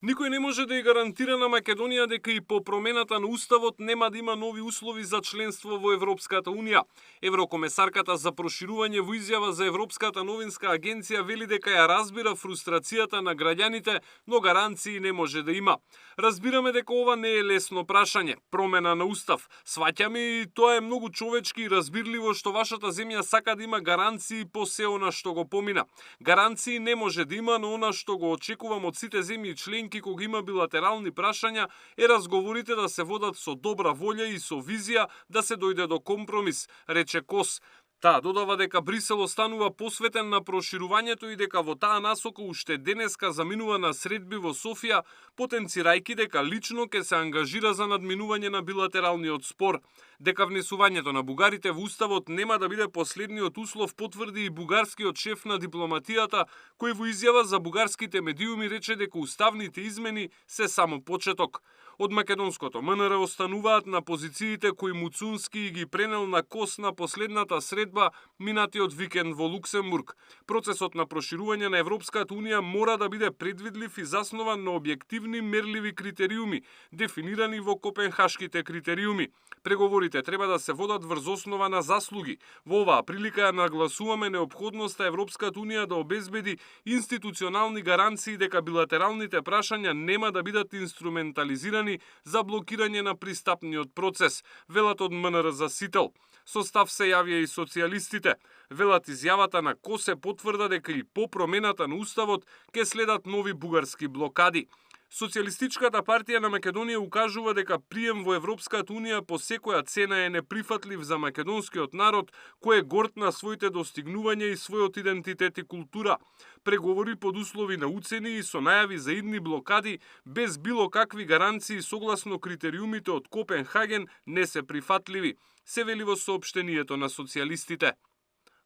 Никој не може да ја гарантира на Македонија дека и по промената на уставот нема да има нови услови за членство во Европската унија. Еврокомесарката за проширување во изјава за Европската новинска агенција вели дека ја разбира фрустрацијата на граѓаните, но гаранции не може да има. Разбираме дека ова не е лесно прашање, промена на устав. Сваќаме и тоа е многу човечки и разбирливо што вашата земја сака да има гаранции по се она што го помина. Гаранции не може да има, но она што го очекувам од сите земји членки кога има билатерални прашања е разговорите да се водат со добра волја и со визија да се дојде до компромис, рече Кос. Таа додава дека Брисел останува посветен на проширувањето и дека во таа насока уште денеска заминува на средби во Софија, потенцирајќи дека лично ќе се ангажира за надминување на билатералниот спор. Дека внесувањето на бугарите во уставот нема да биде последниот услов, потврди и бугарскиот шеф на дипломатијата, кој во изјава за бугарските медиуми рече дека уставните измени се само почеток. Од македонското МНР остануваат на позициите кои Муцунски ги пренел на Кос на последната средба минатиот викенд во Луксембург. Процесот на проширување на Европската унија мора да биде предвидлив и заснован на објективни мерливи критериуми, дефинирани во Копенхашките критериуми. Преговорите треба да се водат врз основа на заслуги. Во оваа прилика ја нагласуваме неопходноста Европската унија да обезбеди институционални гаранции дека билатералните прашања нема да бидат инструментализирани за блокирање на пристапниот процес, велат од МНР за Сител. Со став се јавија и социјалистите. Велат изјавата на Косе потврда дека и по промената на уставот ќе следат нови бугарски блокади. Социјалистичката партија на Македонија укажува дека прием во Европската унија по секоја цена е неприфатлив за македонскиот народ, кој е горд на своите достигнувања и својот идентитет и култура. Преговори под услови на уцени и со најави за идни блокади без било какви гаранции согласно критериумите од Копенхаген не се прифатливи, се вели во соопштението на социјалистите.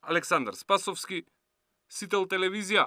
Александар Спасовски, Сител телевизија.